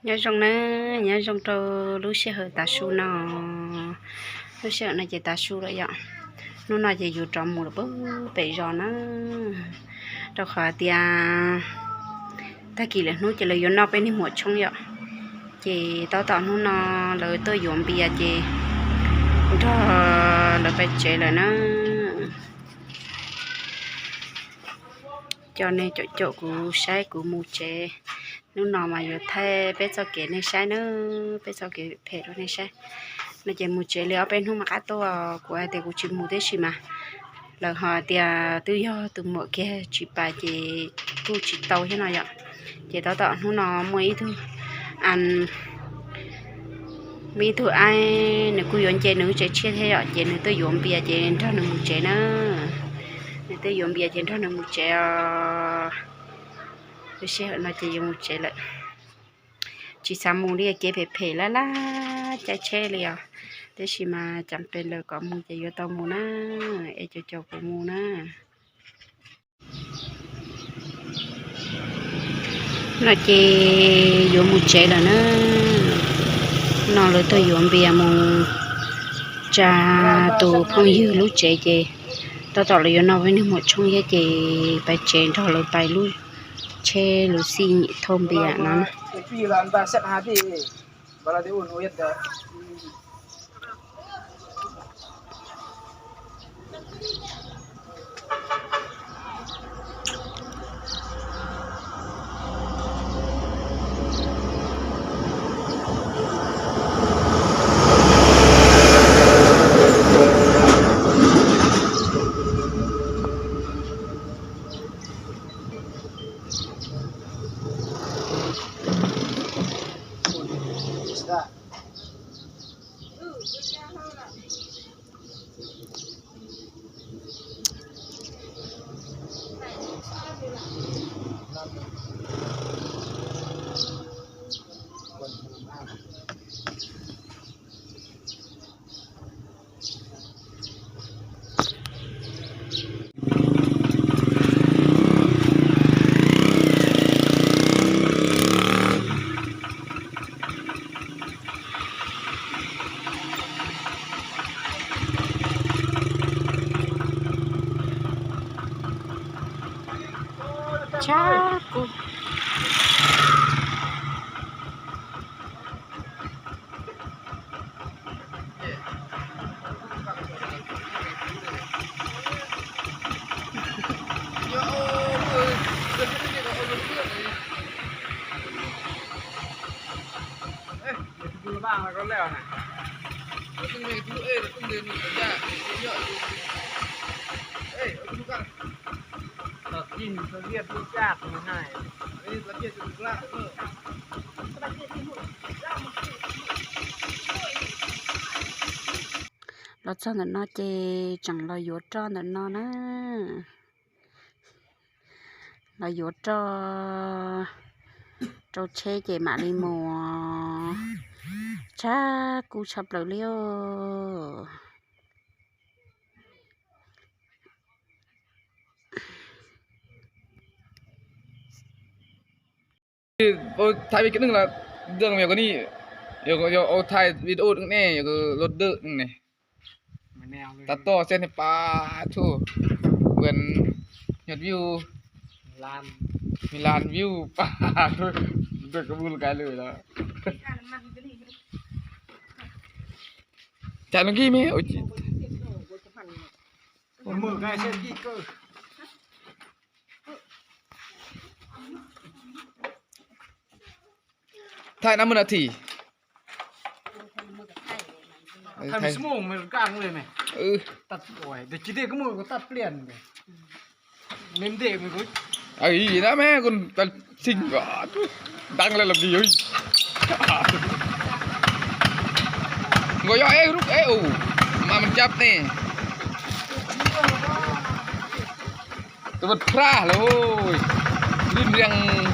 Nyob zoo na, nyob zoo rau lub sij hawm tav su no. Lub sij hawm no ces tav su lawm yom. Hnub no ces yuav rov mus lawm pem zos na, rau qhov tias tag kis lawm hnub ces lawv yuav noj peb niag muam tshoob yom. Ces tab tom hnub no lawv tuaj yuav npias ces nrog lawv pais tsev lawm na. Coj nej caum caum kuv saib kuv mus tsev. Hnub no mas yuav thaij peb txoj kev nej saib na, peb txoj kev phem rau nej saib. No ces mus tsev li ob peb hnub mas qab tuaj, kuv hais tias kuv tsis mus tib si mas lawv ho tias twb yog tus muam kiag tsis pais ces kuj tsis tau thiab no yom. Ces tab tom hnub no muaj ib tug, muaj ib tug aib nws kuj yuav nce nws lub tsev tshiab thiab yom, ces nws tuaj yuav npias ces nrog nws mus tsev na. Nws tuaj yuav npias ces nrog nws mus tsev os. Lub sij hawm no ces yuav mus tsev lawm. Tsis xav mus li, kev phem phem laj laj caij tsheb li os. Tab sis mas cas pes lawm kom mus ces yuav tau mus na, es caum caum kuv mus na. No ces yuav mus tsev lawm na. No lawv tuaj yuav npias mus tsa tus phooj ywg lub tsev ces tab tom lawv yuav noj peb niag muam tshoob thiab ces pais tsev nrog lawv pais lub tsheb lub xij nyim thauj npias no. Tshab kuj. Los txog ntawm no ces tseem los yuav roj ntawm no na. Los yuav roj rau tsheb ces mam li mus. Tshab kub tshaj plaws li os. Thaij vi kv nws la dơng mèo ko ni, yog thaij video ne, yog lột dơng ne. Tab tom xem ne pa thu, vườn nhật view, mười lăm view pa thu, được có vui cái lười đó. Chạy nó ghi mê, ôi chị. Thaij năm mươiนาที. Thaij năm mươi. Ui, tắt plian. Nên để mình có. Ấy, đó mẹ, con, con xinh quá. Đăng lên làm gì ui. Ngồi yo ế rút ế ù. Mà mình chụp nè. Tus vaj phra lawm, lin riang.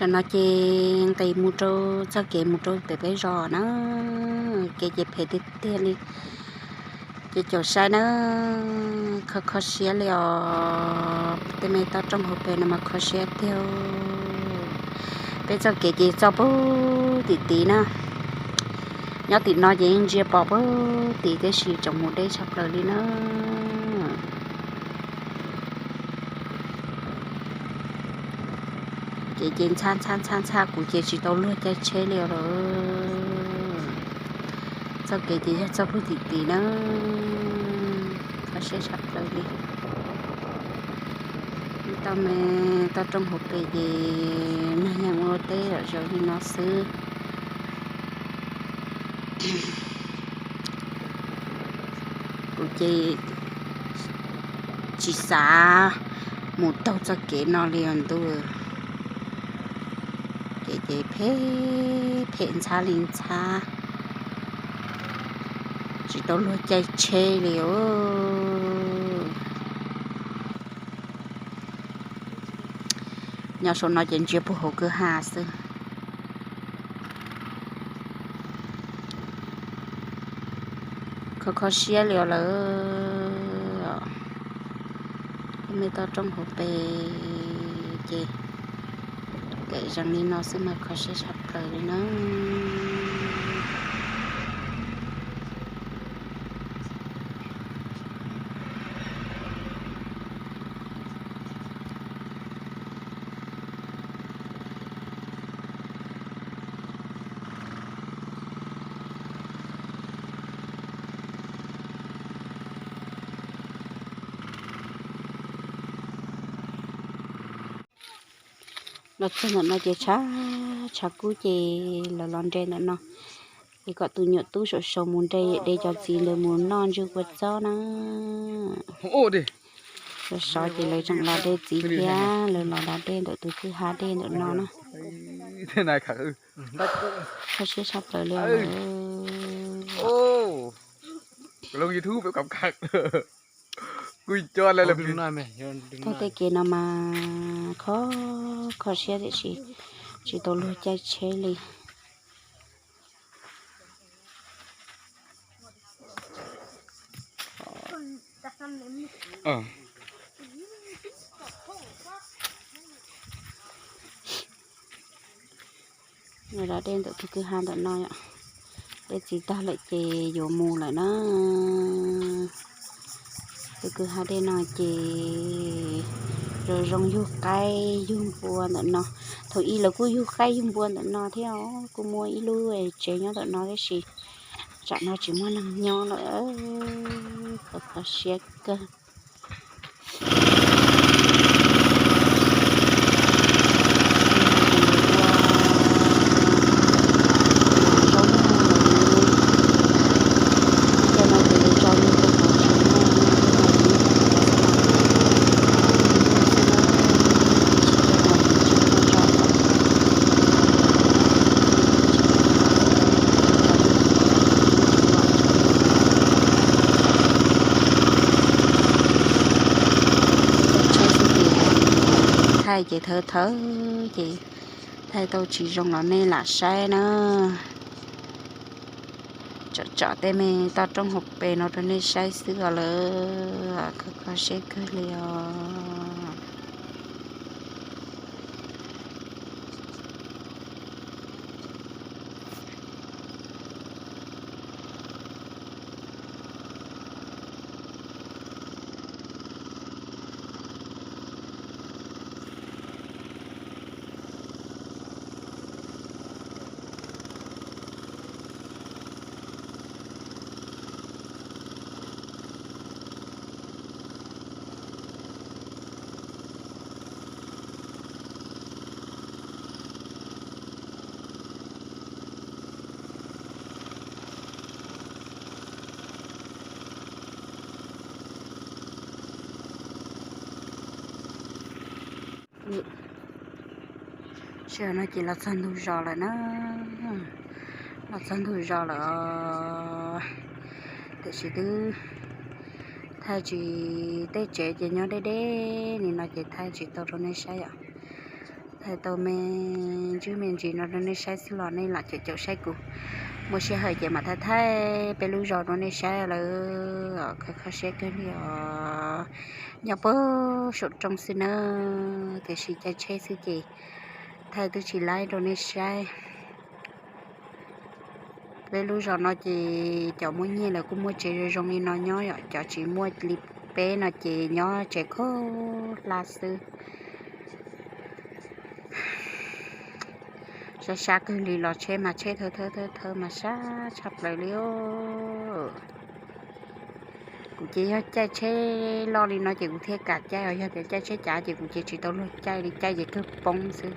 Tam no ces nqis mus rau txoj kev mus rau pem peb zos na, kev ces phem tiag tiag li. Ces caum saib na, kho kho siab li os, tej me toj roob hauv pes no mas kho siab tiag. Peb txoj kev ces txoj pug tim tid na, nyob tim no ces yeej ntsia pom pug tim tib si, tseem mus deb tshaj plaws li na. Ces ces ntxhab ntxhab ntxhab ntxhab kuv ces tsis tau luag caij tsheb li lawm. Txoj kev ces yog txoj pug tim tid na, kho siab tshaj plaws li. Toj me toj roob hauv pes ces nag yeej ua teb zom zaws li no xwb. Kuv ces tsis xav mus taug txoj kev no li os ntuj. Kev ces phem phem ntxhab li ntxhab, tsis tau luag caij tsheb li os. Nyob saum no ces ntsia puag hauv kwj ha xwb. Kho kho siab li os lawm. Tej me toj roob hauv pes ces kev zeeg li no xwb mas kho siab tshaj plaws li na. Los txog ntawm no ces tshav, tshav kub ces lawv los nres ntawm no, es kom tus nyuam tub sau sau mus nres de cov txiv ntawd mus noj ntsw kua txob na. Sov sov ces lawv tseem los de txiv thiab, lawv los da dej ntawm tus kwj ha dej ntawm no na. Kho siab tshaj plaws li os. Thaij tej kev no mas kho, kho siab tiam sis tsis tau luag caij tsheb li. Nws da dej ntawm tus kwj ha ntawm no yom. De txiv tag lawm ces yuav mus lawm na. Tus kwj ha dej no ces zoo zoo yug qaib yug npua ntawm no. Thaum ub lawv kuj yug qaib yug npua ntawm no thiab os, kuj muaj ib lub tsev nyob ntawm no tab sis tsam no tsis muaj neeg nyob lawm, kho kho siab kawg. Thaij ces thawv thawv ces thaij tau tsis zoo los nej lam saib na. Tsom tsom tej me toj roob hauv pes no rau nej saib xwb os lawm, kho kho siab kawg li os. Sij hawm no ces los txog ntug zos lawm na, los txog ntug zos lawm, tiam sis twb thaij tsis, tej tsev ces nyob deb deb li no ces thaij tsis tau rau nej saib yom. Thaij tau me ntsis me ntsis no rau nej saib xwb los nej lam caum caum saib kuv. Muaj sij hawm ces mam thaij thaij peb lub zos rau nej saib lawm. Kho kho siab kawg li os. Nyob puag saum roob xwb na, tiam sis caij tsheb xwb ces thaij twb tsis laib rau nej saib. Peb lub zos no ces cov muaj nyiaj lawv kuj muaj tsev zoo zoo li no nyob yom, cov tsis muaj li peb no ces nyob tsev khaub hlab xwb. Sab sab kawg li los tsheb mas tsheb thawj thawj thawj thawj mas sab tshaj plaws li. Kuv ces yog caij tsheb loj li no ces kuv thiaj kam caij os, yog tias caij tsheb cav ces kuv ces tsis tau luag caij li, caij ces kawg poob xwb.